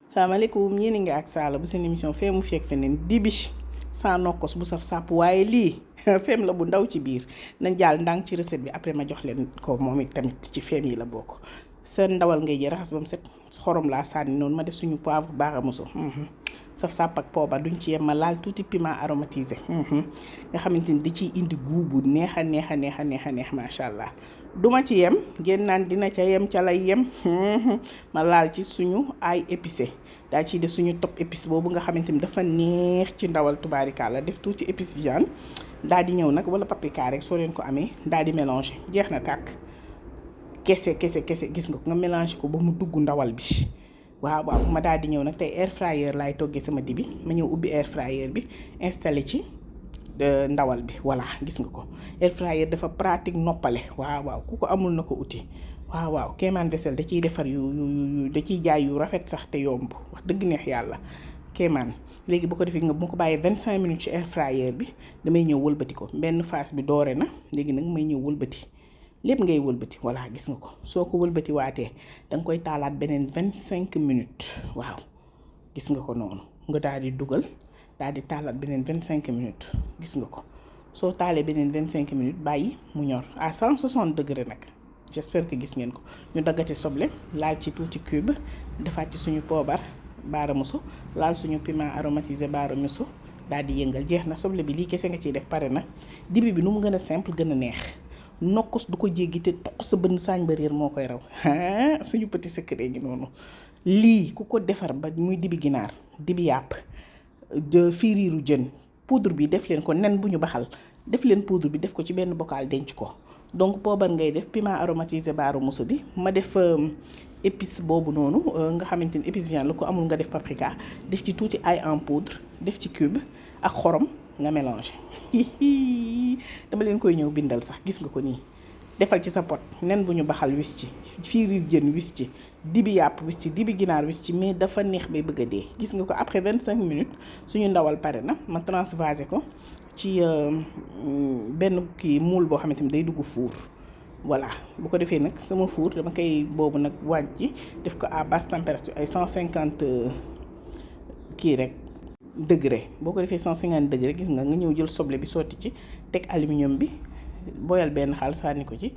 salaamaaleykum yéen a ngi ak Sala bu seen émission fee mu fekk feneen dibi sans nokkos bu saf sàpp waaye lii feem la bu ndaw ci biir nañ jàll ndànk ci recette bi après ma jox leen ko moom it tamit ci feem yi la bokk. seen ndawal ngay jël raxas ba mu set xorom laa sànni noonu ma def suñu poivre baaramusu saf sàpp ak poobar duñ ci yem ma laal tuuti piment aromatisé nga xamante ni di ciy indi goût bu neex a neex macha allah. duma ci yem ngeen naan dina ca yem ca lay yem ma laal ci suñu ay épicé daa ciy def suñu top épice boobu nga xamante ni dafa neex ci ndawal tubaarikàlla def tuuti épice viande daal di ñëw nag wala paprika rek soo leen ko amee daal di mélanger jeex na tàkk kese gis nga ko nga mélanger ko ba mu dugg ndawal bi waaw ma daal di ñëw nag tey air fryer laay toggee sama dibi ma ñëw ubbi air fryer bi installé ci ndawal bi voilà gis nga ko air fryer dafa pratique noppale waaw ku ko amul na ko uti waaw Kéemaan Vaisselle da ciy defar yu da ciy jaay yu rafet sax te yomb wax dëgg neex yàlla Kéemaan léegi bu ko defee nga bu ko bàyyee 25 minutes ci air fryer bi damay ñëw wëlbati ko benn face bi doore na léegi nag may ñëw wëlbati lépp ngay wëlbati voilà gis nga ko soo ko wëlbati waatee da nga koy taalaat beneen 25 minutes waaw gis nga ko noonu nga daal di dugal daal di taalaat beneen 25 minutes gis nga ko soo taalee beneen 25 minutes bàyyi mu ñor à 160 degrés nag j'espère que gis ngeen ko ñu daggate soble laal ci tuuti cube defaat ci suñu poobar baaramusu laal suñu piment aromatisé baaramusu daal di yëngal jeex na soble bi lii kese nga ciy def pare na dibi bi nu mu gën a simple gën a neex nokkos du ko jéggi te toq sa bënn saañ ba réer moo koy raw suñu petit secret gi noonu lii ku ko defar ba muy dibi ginaar dibi yàpp firiiru jën poudre bi def leen ko nen bu ñu baxal def leen poudre bi def ko ci benn bocal denc ko donc poobar ngay def piment aromatisé baaru musu bi ma def épice boobu noonu nga xamante ni épice viande la ko amul nga def paprika def ci tuuti ail en poudre def ci cube ak xorom nga mélange dama leen koy ñëw bindal sax gis nga ko nii defal ci sa pot nen bu ñu baxal wis ci fiiriir jën wis ci dibi yàpp wis ci dibi ginaar wis ci mais dafa neex bay bëgg a dee gis nga ko après 25 minutes suñu ndawal pare na ma transvasé ko ci benn kii moule boo xamante ni day dugg four voilà bu ko defee nag sama four dama koy boobu nag wàññi def ko à basse température ay 150 kii rek degré boo ko defee 150 degré gis nga ñëw jël soble bi sotti ci teg aluminium bi boyal benn xaal sànni ko ci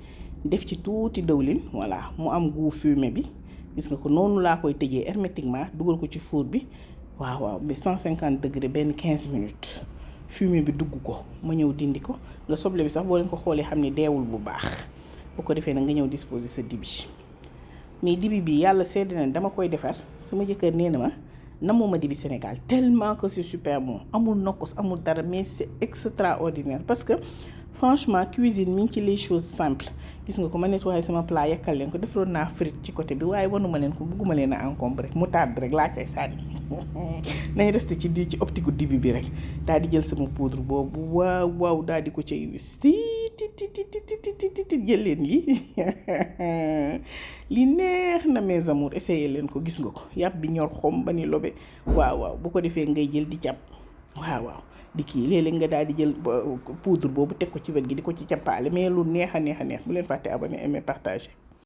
def ci tuuti dëwlin voilà mu am goût fumé bi gis nga ko noonu laa koy tëjee hermétiquement dugal ko ci four bi waaw bi 150 degré benn 15 minutes fumé bi dugg ko ma ñëw dindi ko nga soble bi sax boo leen ko xoolee xam ne deewul bu baax bu ko defee nag nga ñëw disposer sa dibi mais dibi bi yàlla sedd na dama koy defar sama jëkkër nee na ma namuma dibi Sénégal tellement que c'est super bon amul nokkos amul dara mais c'est extraordinaire parce que franchement cuisine mi ngi ci les choses simples gis nga ko ma nettoyé sama plat yekkal leen ko defaroon naa frite ci côté bi waaye wanuma leen ko bugguma leen a encombré moutarde rek laa cay sànni nañ resté ci optique dibi bi rek daal di jël sama poudre boobu waaw daal di ko cay wis ti jël leen li neex na mes amours essayé leen ko gis nga ko yàpp bi ñor xom ba ni lobe waaw bu ko defee ngay jël di jàpp waaw di kii léeg-léeg nga daal di jël poudre boobu teg ko ci wet gi di ko ci cappaale mais lu neex a neex bu leen fàtte abonné aimer partager